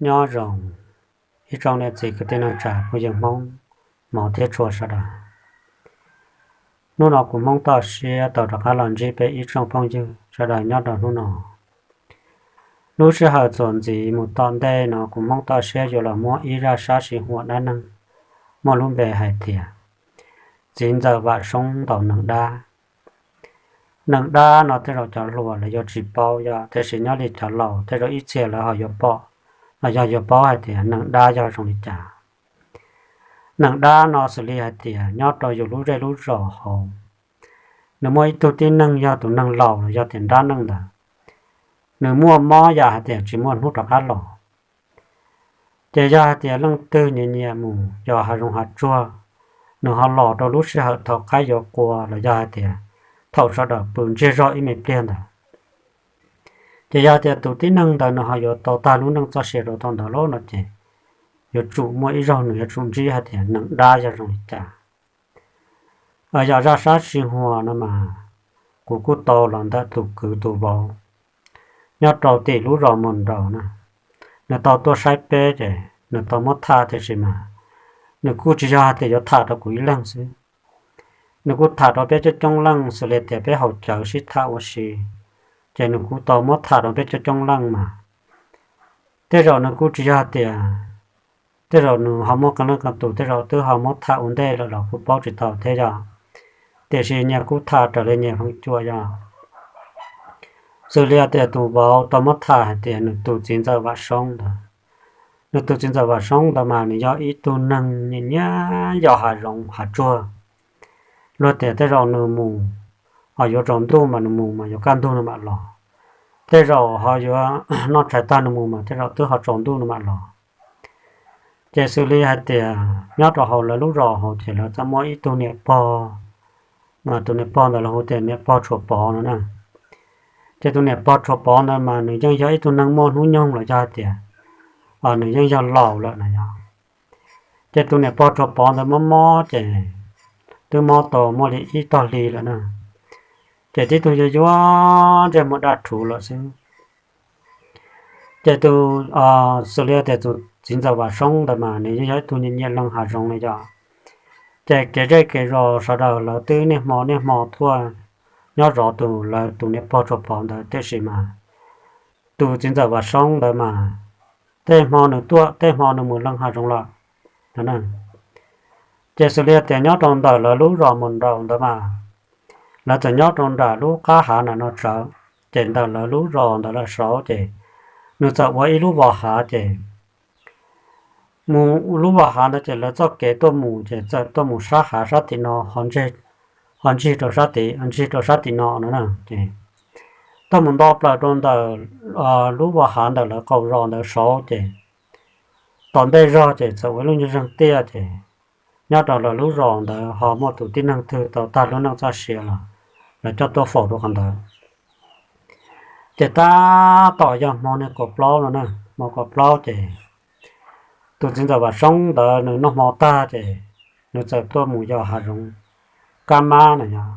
Nyob zoo ib tsoom niam txiv kwv tij neej tsa phooj ywg Hmoob, hmov thiab tshua sawv daws. Hnub no kuv Hmoob toj siab tau rov qab los ntsib peb ib tsoom phooj ywg sawv daws nyob rau hnub no. Lub sij hawm txuas ntxiv mus tom ntej no kuv Hmoob toj siab yuav los muab ib zaj sab sij huam dab neeg muaj lub npe hais tias txiv ntxawm Vam Soob ntaus neeg dab. Neeg dab no tej zaum cov hluas lawv yuav tsis paub yog, tiam sis nyob li cov laus tej zaum ib txhia lawv ho yuav pom los yog yuav paub hais tias neeg dab yog zoo li cas. Neeg dab no xws li hais tias nyob rau yus lub zej lub zos hauv, nws muaj ib tug tib neeg yog tus neeg laus los yog tias dab neeg ntawd, nws muaj mob yam hais tias tsis muaj hnub rov qab los. Ces yog hais tias leej twg nyiam nyiam mus yos hav zoov hav tsuag, nws ho los rau lub sij hawm thaum qaib yuav qua los yog hais tias thaum sawv daws pw ntsiag zog ib me pliag ntawd, ces yog tias tus tib neeg ntawd nws ho yuav tau tag lub neej txoj sia rau thaum ntawd lawm no ces yuav tsum muaj ib zaug nws yuav tsum ntsib hais tias neeg dab yog zoo li cas. Yog zaj sab sij huam no mas kuv kuj tau los ntawm tus kwv tus vauv nyob rau tim lub zos Mus Nraus na. Nws tau tuaj saib peb ces nws tau muab tham, tiam sis mas nws kuj tsis yog hais tias yuav tham rau kuv ib leeg xwb. Nws kuj tham rau peb coob coob leej xws li tias peb haus cawv sib tham ua si, ces nws kuj tau muab tham rau peb coob coob leej mas tej zaum nws kuj tsis yog hais tias, tej zaum nws ho muaj qee leej qee tus tej zaum twb ho muab tham ua ntej lawm los kuj paub tsis tau thiab yog, tiam sis nyias kuj tham raws li nyias feem cuam yog. Xws li tias tus vauv tau muab tham hais tias nws tus txiv ntxawm Vam Soob ntawd, nws tus txiv ntxawm Vam Soob ntawd mas nws yog ib tug neeg nyiam nyiam yos hav zoov hav tsuag. Luag tias tej zaum nws mus, ho yuav tsaus ntuj mas nws mus mas yuav kaj ntug nws mam los, tej zaum ho yuav noj tshais tag nws mus mas tej zaum twb ho tsaus ntuj nws mam los. Ces xws li hais tias nyob rau hauv lawv lub zos hauv ces lawv txawm muaj ib tug niam pog, mas tus niam pog ntawd lawv hu tias niam pog Tshuas Pov no na. Ces tus niam pog Tshuas Pov ntawd mas nws yeej yog ib tug neeg muaj hnub nyoog los yog hais tias nws yeej yog laus lawm no yog. Ces tus niam pog Tshuas Pov ntawd mob mob ces twb mob tau muaj li ib tog hli lawm na. Ces tib tug yuav yuav ntsej muag daj rhuv lawm xwb. Ces tus, xws li tias tus txiv ntxawm Vam Soob ntawd mas nws yeej yog ib tug nyiam nyiam leej hav zoov no yog. Ces kev zej kev zos sawv daws lawv twb niaj hmo niaj hmo tuaj nyob zov tus lawv tus niam pog Tshuas Pov ntawd, tiam sis mas tus txiv ntxawm Vam Soob ntawd mas tej hmo nws tuaj tej hmo nws mus leej hav zoov lawm. Ces xws li tias nyob rau ntawm lawv lub zos Mus Nraus ntawd mas lawv txawm nyob rau nram lub qab hav nram no tsawv, ces ntawm lawv lub zos ntawd lawm saud ces nws txawm ua ib lub vos hav ces mus lub vos hav ntawd ces lawv txoj kev tuaj mus ces txawm tuaj mus sab hav sab tim no, ho ncig rau sab tim, ncig rau sab tim no no na. Ces tuaj mus nto plaws rau ntawm lub vos hav ntawm lawv qaum zos ntawd saud ces tom ntej zog ces txawm ua ib lub nyuag zeeg tiaj ces nyob rau lawv lub zos ntawd ho muaj tus tib neeg twg tau tag lub neej txoj sia los lawv coj tuaj faus rau qhov ntawd. Ces tab tom yog hmo niaj kaum plaub no na, hmo kaum plaub ces tus txiv ntxawm Vam Soob ntawd nws noj hmo tag ces nws txawm tuaj mus yos hav zoov kab mab no yog.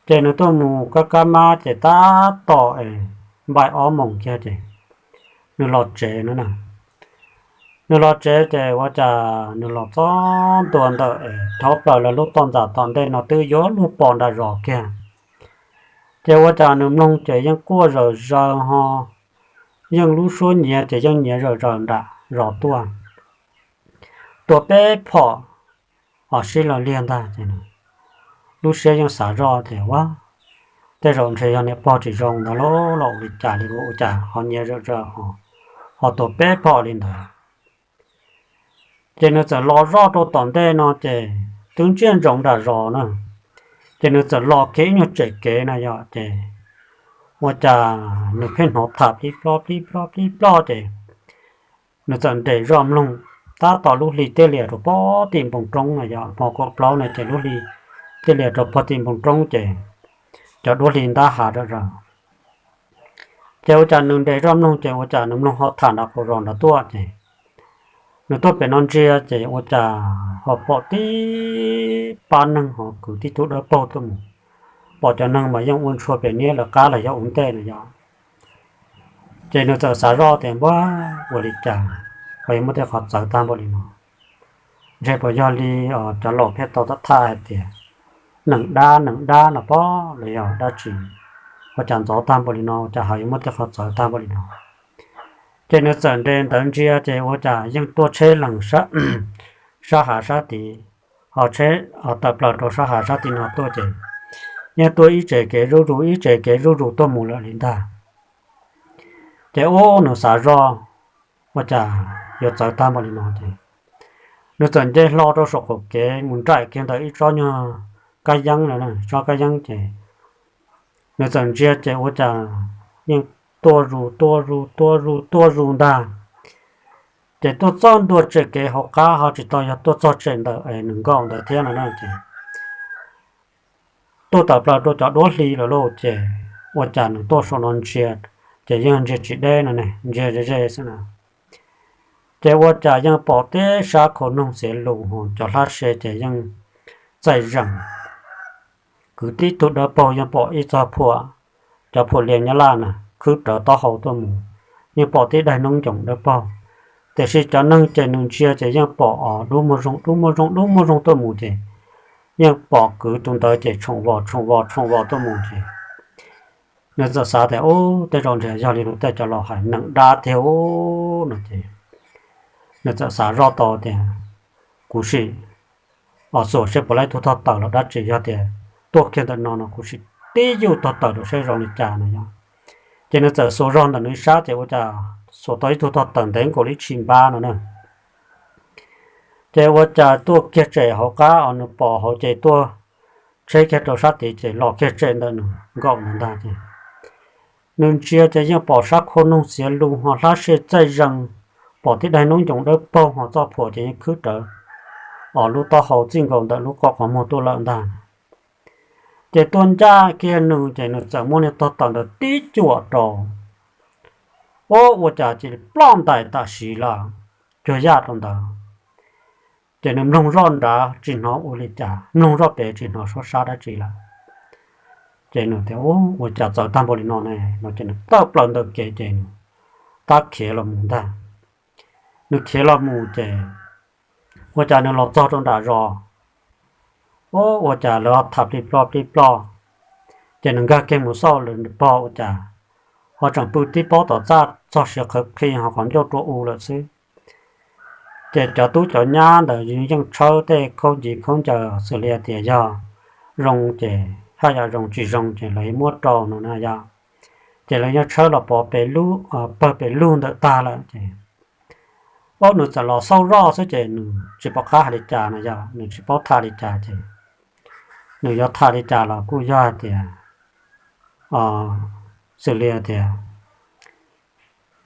Ces nws tuaj mus kab kab mab ces tab tom es npaim ob moos kiag ces nws los tsev no na. Nws los tsev ces ua cas nws los txog ntua ntawm es thoob plaws lawv lub toj ntxas tom ntej no twb yuav luag pom nram zos kiag. Ces ua cas nws mloog ces yeej quaj zawm zaws ho, yeej lub suab nyiav ces yeej nyiav zawm zaws nram zos tuaj, tua peb phom os sib law liag ntag. Lub siab yeej xav zoj tias ua, tej zaum ntshe yog niam pog tsis zoo ntawd los ua li cas li, ua cas ho nyiav zawm zaws ho tua peb phom li ntawd. Ces nws txawm los zoj rau tom ntej no ces twb ntsiaj ntsoov nram zos na. Ces nws txawm los kiag ib nyuag tsem kev na yog ces ua cas nws pheej hnov tham plib plob plib plob plib plob ces nws txawm nres zoj mloog, tab tom lub hli tiaj lias rau pog tim npoo roob no yog hmo kaum plaub no ces lub hli tiaj lias rau pog tim npoo roob ces cov duab hli ntab hav zom zaws. Ces ua cas nws nres zoj mloog ces ua cas nws mloog ho tham nram qaum zos nrad tuaj ces nws tuaj pem no ntsia ces ua cas ho pom tib pab neeg ho kwv tib tug dawb paug tuaj mus. Pom cov neeg mas yeej ua ntshua pem niab lawv qab los yog ua ntej no yog. Ces nws txawm xav zoj tias, Npab, ua li cas ho yuav muaj tej qhov txawv tag npaum li no? Ntshe puas yog li cov laus pheej tau thaj thaj hais tias neeg dab neeg dab no pob los yog dab tsi, ua cas ntxov tag npaum li no, ua cas ho yuav muaj tej qhov txawv tag npaum li no? Ces nws txawm nres ntawd ntsia ces ua cas yeej tuaj tsheb lees sab hav sab tid, ho tsheb tawm plaws rau sab hav sab tid no tuaj ces yeej tuaj ib tse kev zuj zus ib tse kev zuj zus tuaj mus lawm li ntag. Ces ub nws xav zoj, ua cas yuav txawv tag npaum li no ces nws txawm nce hlo rau saum qaum kev mus nraim kiag ntawm ib tsob nyuag kab yeeb, tsob kab yeeb ces nws txawm ntsia ces ua cas yeej tuaj zus tuaj zus tuaj zus tuaj zus ntag. Ces tuaj txog ntua tsev kev hauv qab ho tsis tau yog tuaj txog tsev ntawm es nws nkauj ntawd thiab no na ces tuaj tawm plaws rau cov duab hli lawm lauj. Ces ua cas nws tuaj saum no ntsia ces yeej ntsia tsis deb no ne, ntsia ze ze xwb na. Ces ua cas yeej pom tib sab khau noog xiav lus ho cov hlab se ces yeej txaij zees, kwv tib tug dawb paug yeej pom ib txog phuam, cov phuam lias nyab laj na khwb rawv taub hau tuaj mus, yeej pom tib daig noob ncoos dawb paug. Tiam sis cov neeg ces nws ntsia ces yeej pom os dub muag zoo dub muag zoo dub muag zoo tuaj mus ces yeej pom kwv tus ntawd ces tshoom vos tshoom vos tshoom vos tuaj mus ces nws txawm xav tias, Ub, tej zaum ntshe yog li lus tej cov laus hais neeg dab tiag ub no ces nws txawm xav zoj tau tias, Kuv sim os xuas seb puas laib tug thoj tawm los dab tsi, yog tias tuaj kiag ntawm no no kuv sim tib yuj tog tawm rau seb zoo li cas no yog. Ces nws txawm xuas zog ntawm nws ib sab ces ua cas xuas tau ib tug thoj tawm ntev nkaus li ib tshim npab no na. Ces ua cas tuaj kiag tsem hauv qab os nws pom hauv ces tuaj tsheb kiag rau sab tid ces los kiag tsem ntawm nws nkaum ntawd ntag ces nws ntsia ces yeej pom sab khau noog xiav lus ho hlab se txaij zees, pom tib daig noob ncoos dawb paug ho txoj phuam ces yeej khwb rawv os lub taub hau txij nkaus ntawm lub qoj qhov muag tuaj lawm ntag. Ces tuaj ncaj kiag nws ces nws txawm muab niag tog tawm ntawd tib cuam rau, ub, ua cas cia li ploj ntais tam sim lawm, cuag yaj rau ntawd. Ces nws mloog zoj nrad tsis hnov ua li cas, mloog zoj pem tsis hnov suab sab dab tsi lawm. Ces nws tias, Ub, ua cas txawv tag npaum li no ne no ces nws tawm plaws ntawm kev ces nws tab khiav los mus ntag. Nws khiav los mus ces ua cas nws los txog rau nram zos, ub, ua cas lawv tham plig ploj plig ploj. Ces nws nkag kiag mus xauj lawv pog ua cas ho tseem pw tib pob tom txaj txog siav qhawv qhi ho qhov ncauj rua u lawm xwb. Ces cov tub cov nyab ntawd yeej tshawb tej khaub ncig khaub ncaws xws li tias yog zoo ces haj yam zoo, tsis zoo ces lawv muab rau no na yog. Ces lawv yeej tshawb los pov pes lug, pawg pes lug ntawm tag lawm ces, ob, nws txawm los xauj zoj xwb ces nws tsis pom qab hais li cas no yog, nws tsis paub tham li cas ces nws yuav tham li cas los kuj yog hais tias, xws li tias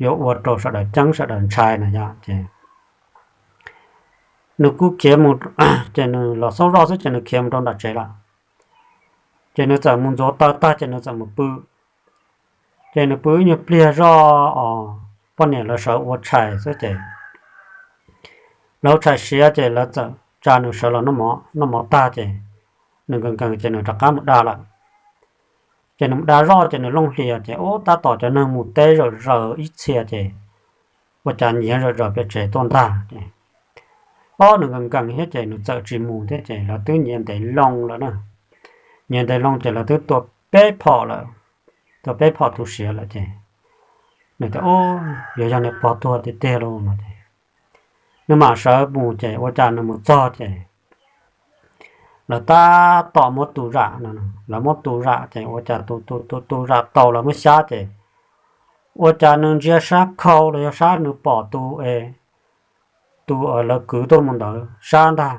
yuav ua rau sawv daws ceeb sawv daws ntshai no yog ces nws kuj khiav mus, ces nws los xauj zoj xwb ces nws khiav mus rau nram tsev lawm. Ces nws txawm mus ntxuav taw tag ces nws txawm mus pw. Ces nws pw ib nyuag pliag zoj os poj niam lawv sawv ua tshais xwb ces lawv ua tshais siav ces lawv txawm tsa nws sawv los noj mov tag ces nws nkees nkees ces nws rov qab mus da lawm. Ces nws mus da zoj ces nws looj hlias ces ub, tab tom cov neeg mus teb zawm zaws ib txhia ces ua cas nyiav zawm zaws pem tsev tuaj ntag ces, ob, nws nkees nkees thiab ces nws txawm tsis mus thiab ces lawv twb nyiav ntev loo lawm na. Nyiav ntev loo ces lawv twb tua peb phom lawm, tua peb phom tu siav lawm ces nws tias, Ub, yuav yog niag pog tuag tiag tiag lauj no ces nws mam sawv mus ces ua cas nws mus txog ces lawv tab tom muab tu zam, lawv muab tu zam ces ua cas tu tu tu tu zam tau lawv muab xyab ces ua cas nws ntsia sab khau los yog sab nws pom tus, tus lawv kwv tuaj mus ntawd sab ntag.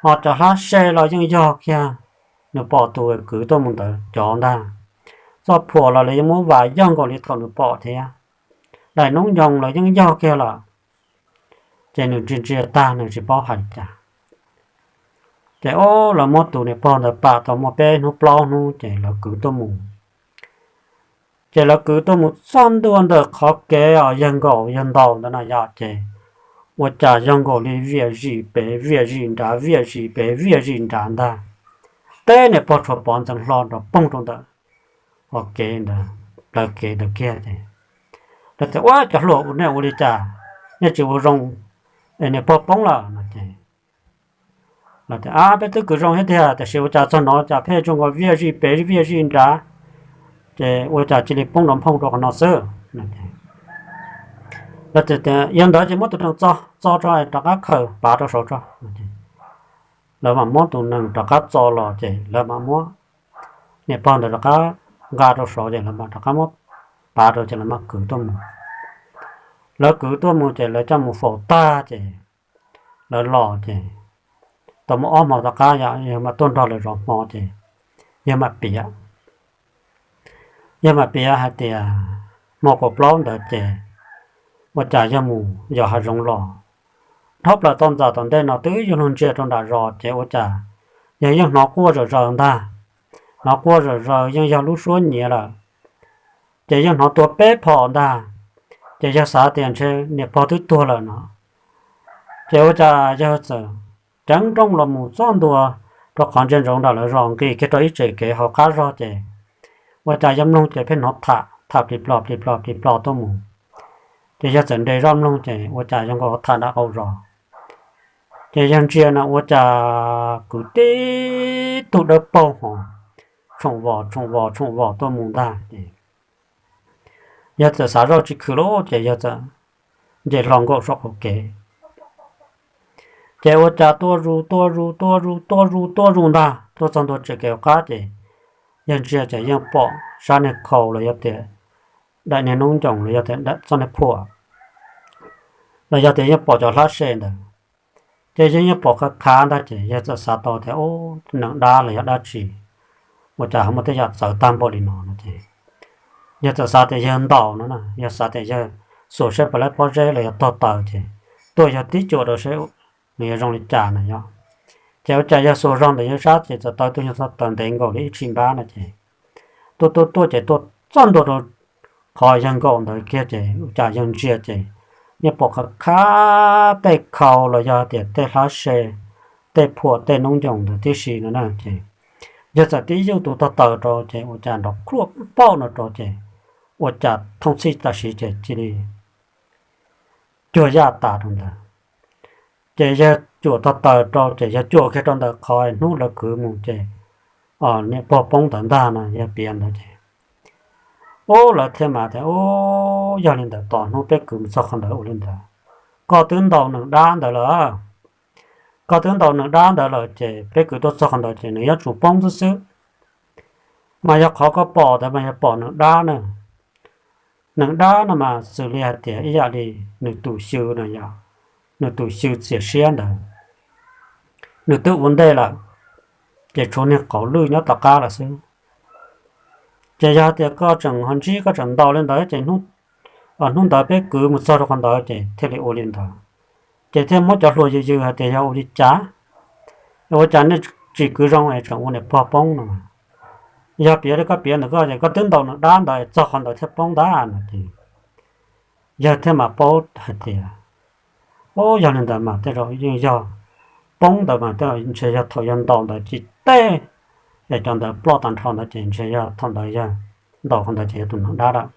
Ho cov hlab se los yeej yog kiag nws pom tus kwv tuaj mus ntawd cov ntag. Txoj phuam los lawv yeej muab vas yog nkaus li thaum nws pom thiab. Daim noob ncoos los yeej yog kiag lawm. Ces nws ntsia ntsia tag nws tsis paub hais li cas. Ces ob, lawv muab tus niam pog ntawd pam tau muaj peb hnub plaub hnub ces lawv kwv tuaj mus. Ces lawv kwv tuaj mus txog ntua ntawm qhov kev os yawg nkaum yawg ntaus ntawd na yog ces ua cas yog nkaus li viam zim pem viam zim nrad viam zim pem viam zim nrad ntag. Teb niam pog tshuav pov ntxeev hlo nrov poog rau ntawm qhov kev ntawd, plawv kev ntawd kiag ces Lawv tias, Ua, cov hluas, nej ua li cas, nej tsis ua zoo, niam pog poob lawm no ces lawv tias, Ab, peb twb kwv zoo thiab tiag, tiam sis ua cas txog no cas pheej tsuas nkaus viaj zij pem viaj zij nrad, ces ua cas cia li poob nrov nphoo rau qhov no xwb? Yog ntawd ces muab tus nees txo txo tso rov qab khaws pav rau saud tso. Lawv mam muab tus nees rov qab txo los ces lawv mam muab niam pog ntawd rov qab nqa rau saud ces lawv mam rov qab muab pav rau ces lawv mam kwv tuaj mus. Lawv kwv tuaj mus ces lawv coj mus faus tag ces lawv los ces tau muaj ob hmo tom qab yog mam tuaj nrog lawv zov hmo ces yog mam piav, yog mam piav hais tias hmo kaum plaub ntawd ces ua cas yog mus yos hav zoov los, dhau plaws tau ntxas tom ntej no twb yuav luag ntsia rau nram zos ces ua cas yog yeej hnov quaj zom zaws ntag, hnov quaj zom zaws yeej yog lub suab nyiav lawm, ces yog hnov tua peb phom ntag, ces yog xav tias ntshe niam pog twb tuag lawm no. Ces ua cas yog txawm ceev nrooj los mus txog ntua rau qhov ntsia ntsoov nram lawv zos nqis kiag rau ib tsev kev hauv qab zog ces ua cas yog mloog ces pheej hnov tham tham plig plog plig plog plig plog tuaj mus. Ces yog txawm nres zoj mloog ces ua cas yog nkaus tham nram qaum zos, ces yog ntsia na ua cas kwv tib tug dawb paug ho tshoom vos tshoom vos tshoom vos tuaj mus ntag ces yog txawm xav zoj tsis khwv lawm ces yog txawm nce hlo nkaum saum qaum kev. Ces ua cas tuaj zus tuaj zus tuaj zus tuaj zus tuaj zus ntag tuaj txog ntua tsev kev hauv qab ces yog ntsia ces yeej pom sab niag khau los yog tias daim niag noob ncoos los yog tias daim txoj niag phuam, los yog tias yeej pom cov hlab se ntawd. Ces yog yeej pom khav khav ntag ces yog txawm xav tau tias, Ub, neeg dab los yog dab tsi, ua cas ho muaj tej yam txawv tag npaum li no no ces yog txawm xav tias yog ntaus no na, yog xav tias yog xuas seb puas laib pob zeb los yog tog taws ces tuaj yog tib cuam rau seb nws yuav zoo li cas na yog. Ces ua cas yog xuas zog ntawm yawg sab ces txawm tau tus nyuag tog taws ntev nkaus li ib tshim npab no ces tuaj tuaj tuaj ces tuaj txog ntua rau qhov yawg nkaum ntawd kiag ces ua cas yawg ntsia ces yeej pom khav khav tej khau los yog tias tej hlab se, tej phuam tej noob ncoos ntawd tib si no na ces yawg txawm tib yuj tus tog taws rau ces ua cas nrov kluaj paum no rau ces ua cas thooj txhij tam sim ces cia li cuag yaj tas rau ntawd. Ces yawg cuam tog taws rau ces yawg cuam kiag rau ntawm qhov hnub lawv kwv mus ces niam pog poob ntawd ntag no yawg piav ntawd ces, ub, lawv thiaj mam tias, Ub, yog li ntawd tom hnub peb kwv mus txog qhov ntawd ua li ntawd, koj twb ntaus neeg dab ntawd lawm. Koj twb ntaus neeg dab ntawd lawm ces peb kwv tuaj txog qhov ntawd ces nws yuav tsum poob xwb xwb. Mas yog qhov koj pom ntawd mas yog pom neeg dab na. Neeg dab no mas xws li hais tias ib yam li nws tus xyw no yog, nws tus xyw txias siab ntawd nws twb ua ntej lawm, ces tshuav niag qauv lwj nyob tom qab lawm xwb. Ces yog hais tias koj tseem ho ntsib koj tseem ntaus li ntawd ces hnub ntawd peb kwv mus txog rau qhov ntawd ces thiaj li ua li ntawd. Ces thiaj muab cov hluas yws yws hais tias yog ua li cas, ua cas nej tsis kwv zoo es tseem ua niam pog poob no. Yog piav li koj piav ntawd koj ces koj twb ntaus neeg dab ntawd txog qhov ntawd thiaj poob ntag no ces yawg thiaj mam paub hais tias, Ub, yog li ntawd mas tej zaum yeej yog poob ntawd mas tej zaum ntshe yog thaum yawg ntaus ntawd tsis teb es cov ntawd ploj tag nrho ntawd ces ntshe yog thaum ntawd yawg ntaus qhov ntawd ces yog tus neeg dab lawm.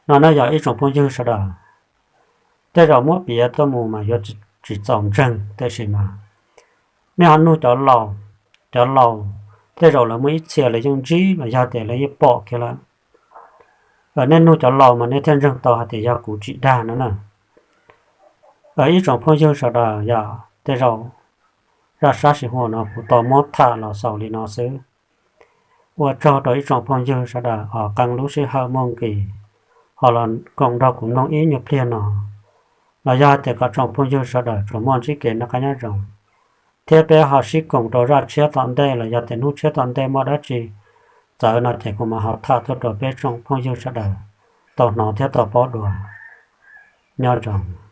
No na yog ib tsoom phooj ywg sawv daws, tej zaum muab piav tuaj mus mas yuav tsis txaus ntseeg tiam sis mas nej ho nug cov laus, cov laus tej zaum lawv muaj ib txhia lawv yeej ntsib los yog tias lawv yeej pom kiag lawm. Nej nug cov laus mas nej thiaj ntseeg tau hais tias yog kuv tsis dag no na. Ib tsoom phooj ywg sawv daws, yog tej zaum zaj sab sij hawm no kuv tau muab tham los xaus li no xwb. Ua tsaug rau ib tsoom phooj ywg sawv daws uas qee lub sij hawm muaj nqis ho los koom nrog kuv mloog ib nyuag pliag no, los yog hais tias kom tsoom phooj ywg sawv daws tsuas muaj ntsib kev noj qab nyob zoo, thiab peb ho sib koom rau zaj tshiab tom ntej los yog tias hnub tshiab tom ntej muaj dab tsi txawv no ces kuv mam ho tham tuaj rau peb tsoom phooj ywg sawv daws tau hnov thiab tau paub dua. Nyob zoo.